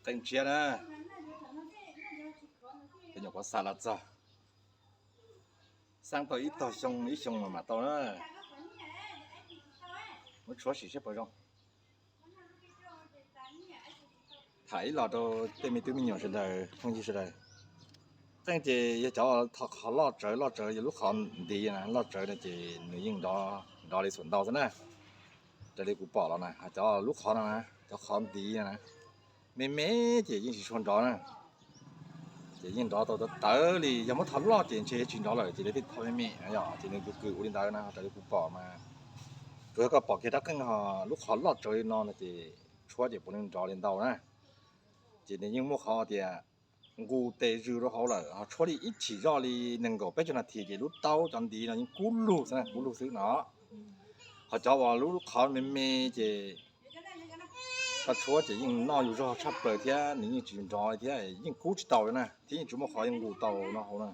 Qeej tshiab na, nyuam qhuav xa los txog, xaab tau ib tog xyoo ib xyoo mas mam tau na. Muab tshuab sim saib puas zoo. Tham ib los rau tej me tub me nyuam sawv daws phooj ywg sawv daws. Qeej ces yog cov qhov loj tsawv, loj tsawv yog lub qhov ntiv na, loj tsawv no ces nws yeej nrov li xuam ntau xwb na. Raws li kuv pom los na, cov lub qhov no na, cov qhov ntiv no na, me me ces yeej tsis tshua nrov na. Ces yeej nrov tau tawv tawv li, yog muab tho loj ces ntshe tsis nrov lawm, ces lawv thiaj tho me me no yom, ces nws kws kws ua li ntawd na, raws li kuv pom mas. Tsuas yog koj pom kiag rab qeej ho lub qhov loj tsawv li no no ces tshuab ces puav leej nrov li ntau na. Ces nws yeej muaj qhov tias nqus tes zws rau hauv lawm ho tshuab li ib chim zoj li nees nkaum peb caug nas this ces lub taub cov ntiv no yeej kub lug xwb, kub lug xwb no. Ho cov uas lub qhov me me ces koj tshuab ces yeej noj yus zog tshaj plaws thiab nws yeej tsis nrov thiab yeej kub tsis tau na, thiab yeej tsis muaj qhov yeej nqus tau no hauv na.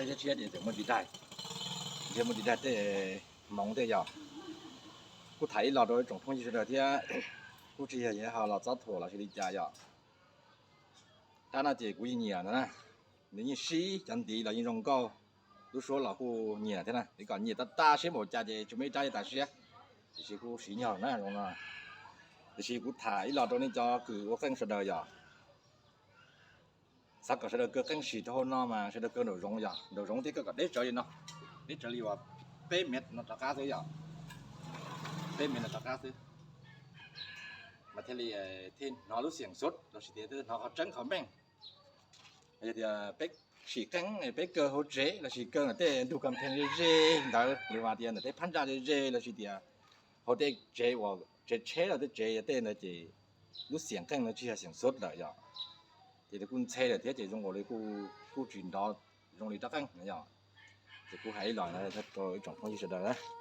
Qeb thiab tshiab ces tseem muaj tsis daig, ntshe muaj tsis daig tej hmoov tej yog. Kuj tham ib los rau tsoom phooj ywg sawv daws thiab. Kuj tsis yog ho los txob thuam los sis li cas yom. Rab no ces kuv yeej nyiam no na, nws yeej sib cov ntiv los yeej zoo nkauj, lub suab los kuj nyiam thiab na. Nws kom nyiam tag tag siab npaum cas ces tsis muaj ib rab li tas siab. Tiam sis kuj siv nyog na zoo no. Tiam sis kuv tham ib los rau nej cov kws ua qeej sawv daws yom, xav kom sawv daws kaw qeej sim rau hauv no mas sawv daws kaw nraum zoov yom, nraum zoov thiab kaw kom deb tsawv li no, deb tsawv li uas peb mev no rov qab xwb yom, peb mev no rov qab xwb. Mas thiaj li thiaj hnov lub xiam xub los sis tias hnov qhov tseeb qhov meej. Yog tias peb sim qeej peb kaw hauv tsev los sis kaw tej ntug kas phees ze ze ntawd los mas tias ntawm tej phab ntsa ze ze los sis tias hauv tej tsev uas tsev tsheb los tej tsev tej ntawd ces lub xiam qeej no tsis yog xiam xub lawm yom. Ces kuj ntxhe lawm thiab ces zoo nkaus li kuj tsis nrov zoo li rab qeej no yom. Ces kuv hais ib los no rau ib tsoom phooj ywg sawv daws.